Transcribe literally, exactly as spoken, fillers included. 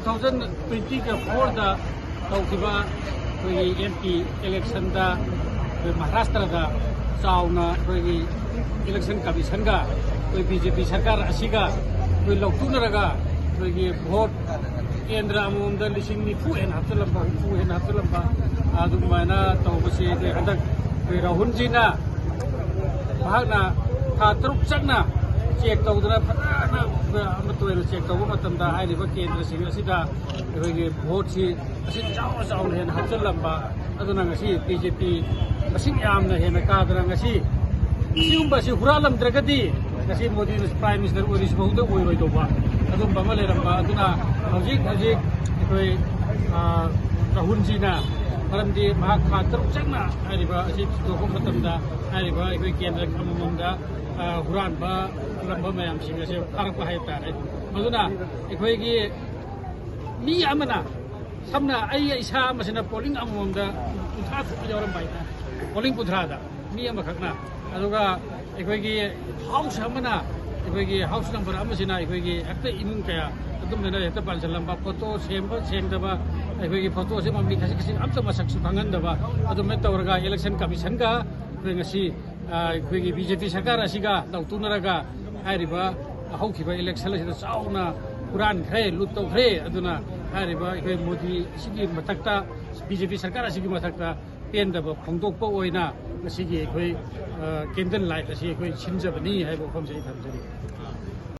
Two thousand ꯇ꯭ꯋꯦꯟꯇꯤꯒ ꯐꯣꯔꯗ ꯇꯧꯈꯤꯕ ꯑꯩꯈꯣꯏꯒꯤ ꯑꯦꯝ ꯄꯤ ꯏꯂꯦꯛꯁꯟꯗ ꯑꯩꯈꯣꯏ ꯃꯍꯥꯔꯥꯁꯇ꯭ꯔꯗ ꯆꯥꯎꯅ ꯑꯩꯈꯣꯏꯒꯤ ꯏꯂꯦꯛꯁꯟ ꯀꯃꯤꯁꯟꯒ ꯑꯩꯈꯣꯏ ꯕꯤ ꯖꯦ ꯄꯤ ꯁꯔꯀꯥꯔ ꯑꯁꯤꯒ ꯑꯩꯈꯣꯏ ꯂꯧꯊꯣꯛꯅꯔꯒ ꯑꯩꯈꯣꯏꯒꯤ ꯚꯣꯠ ꯀꯦꯟꯗ꯭ꯔ ꯑꯃꯃꯝꯗ ꯂꯤꯁꯤꯡ ꯅꯤꯐꯨ ꯍꯦꯟꯅ ꯍꯥꯞꯆꯤꯜꯂꯝꯕ, ꯍꯨꯝꯐꯨ ꯍꯦꯟꯅ ꯍꯥꯞꯆꯤꯜꯂꯝꯕ, ꯑꯗꯨꯃꯥꯏꯅ ꯇꯧꯕꯁꯤ ꯑꯩꯈꯣꯏ ꯍꯟꯗꯛ ꯑꯩꯈꯣꯏ ꯔꯥꯍꯨꯜꯖꯤꯅ ꯃꯍꯥꯛꯅ ꯊꯥ ꯇꯔꯨꯛ ꯆꯪꯅ ꯆꯦꯛ ꯇꯧꯗꯅ ꯐꯖꯅ ꯑꯃꯠꯇ ꯑꯣꯏꯅ ꯆꯦꯛ ꯇꯧꯕ ꯃꯇꯝꯗ ꯍꯥꯏꯔꯤꯕ ꯀꯦꯟꯗ꯭ꯔꯁꯤꯡ ꯑꯁꯤꯗ ꯑꯩꯈꯣꯏꯒꯤ ꯚꯣꯠꯁꯤ ꯑꯁꯤ ꯆꯥꯎꯅ ꯆꯥꯎꯅ ꯍꯦꯟꯅ ꯍꯥꯞꯆꯤꯜꯂꯝꯕ ꯑꯗꯨꯅ ꯉꯁꯤ ꯕꯤ ꯖꯦ ꯄꯤ ꯃꯁꯤꯡ ꯌꯥꯝꯅ ꯍꯦꯟꯅ ꯀꯥꯗꯅ ꯉꯁꯤ ꯁꯤꯒꯨꯝꯕ ꯑꯁꯤ ꯍꯨꯔꯥꯜꯂꯝꯗ꯭ꯔꯒꯗꯤ ꯉꯁꯤ ꯃꯣꯗꯤꯅ ꯄ꯭ꯔꯥꯏꯝ ꯃꯤꯅꯤꯁꯇꯔ ꯑꯣꯏꯔꯤꯁꯤꯐꯥꯎꯗ ꯑꯣꯏꯔꯣꯏꯗꯧꯕ ꯑꯗꯨꯝꯕ ꯑꯃ ꯂꯩꯔꯝꯕ꯫ ꯑꯗꯨꯅ ꯍꯧꯖꯤꯛ ꯍꯧꯖꯤꯛ ꯑꯩꯈꯣꯏ, ꯑ, ꯔꯥꯍꯨꯜꯖꯤꯅ, ꯃꯔꯝꯗꯤ ꯃꯍꯥꯛ ꯊꯥ ꯇꯔꯨꯛ ꯆꯪꯅ ꯍꯥꯏꯔꯤꯕ ꯑꯁꯤ ꯊꯤꯗꯣꯛꯄ ꯃꯇꯝꯗ ꯍꯥꯏꯔꯤꯕ ꯑꯩꯈꯣꯏ ꯀꯦꯟꯗ꯭ꯔ ꯑꯃꯃꯝꯗ, ꯑ, ꯍꯨꯔꯥꯟꯕ ꯂꯝꯕ ꯃꯌꯥꯝꯁꯤꯡ ꯑꯁꯦ ꯐꯥꯔꯛꯄ ꯍꯥꯏꯕ ꯇꯥꯔꯦ꯫ ꯃꯗꯨꯅ ꯑꯩꯈꯣꯏꯒꯤ ꯃꯤ ꯑꯃꯅ, ꯁꯝꯅ ꯑꯩ ꯏꯁꯥ ꯑꯃꯁꯤꯅ ꯄꯣꯂꯤꯡ ꯑꯃꯃꯝꯗ ꯀꯨꯟꯊ꯭ꯔꯥ ꯊꯣꯛꯄ ꯌꯥꯎꯔꯝꯕ ꯍꯥꯏꯇꯥꯔꯦ, ꯄꯣꯂꯤꯡ ꯀꯨꯟꯊ꯭ꯔꯥꯗ ꯃꯤ ꯑꯃꯈꯛꯅ꯫ ꯑꯗꯨꯒ ꯑꯩꯈꯣꯏꯒꯤ ꯍꯥꯎꯁ ꯑꯃꯅ, ꯑꯩꯈꯣꯏꯒꯤ ꯍꯥꯎꯁ ꯅꯝꯕꯔ ꯑꯃꯁꯤꯅ ꯑꯩꯈꯣꯏꯒꯤ ꯍꯦꯛꯇ ꯏꯃꯨꯡ ꯀꯌꯥ ꯑꯗꯨꯝꯕꯅ ꯍꯦꯛꯇ ꯄꯥꯟꯁꯤꯜꯂꯝꯕ, ꯐꯣꯇꯣ ꯁꯦꯝꯕ ꯁꯦꯡꯗꯕ, ꯑꯩꯈꯣꯏꯒꯤ ꯐꯣꯇꯣꯁꯦ ꯃꯃꯤ ꯈꯖꯤꯛ ꯈꯖꯤꯛ ꯑꯝꯇ ꯃꯁꯛꯁꯨ ꯈꯪꯍꯟꯗꯕ, ꯑꯗꯨꯃꯥꯏꯅ ꯇꯧꯔꯒ ꯏꯂꯦꯛꯁꯟ ꯀꯃꯤꯁꯟꯒ ꯑꯩꯈꯣꯏ ꯉꯁꯤ, ꯑ, ꯑꯩꯈꯣꯏꯒꯤ ꯕꯤ ꯖꯦ ꯄꯤ ꯁꯔꯀꯥꯔ ꯑꯁꯤꯒ ꯂꯧꯇꯨꯅꯔꯒ ꯍꯥꯏꯔꯤꯕ ꯍꯧꯈꯤꯕ ꯏꯂꯦꯛꯁꯟ ꯑꯁꯤꯗ ꯆꯥꯎꯅ ꯍꯨꯔꯥꯟꯈ꯭ꯔꯦ, ꯂꯨꯠ ꯇꯧꯈ꯭ꯔꯦ꯫ ꯑꯗꯨꯅ ꯍꯥꯏꯔꯤꯕ ꯑꯩꯈꯣꯏ ꯃꯣꯗꯤ ꯑꯁꯤꯒꯤ ꯃꯊꯛꯇ, ꯕꯤ ꯖꯦ ꯄꯤ ꯁꯔꯀꯥꯔ ꯑꯁꯤꯒꯤ ꯃꯊꯛꯇ ꯄꯦꯟꯗꯕ ꯐꯣꯡꯗꯣꯛꯄ ꯑꯣꯏꯅ ꯉꯁꯤꯒꯤ ꯑꯩꯈꯣꯏ, ꯑ, ꯀꯦꯟꯗꯜ ꯂꯥꯏꯠ ꯑꯁꯤ ꯑꯩꯈꯣꯏ ꯁꯤꯟꯖꯕꯅꯤ ꯍꯥꯏꯕ ꯋꯥꯐꯝꯁꯦ ꯑꯩ ꯊꯝꯖꯔꯤ꯫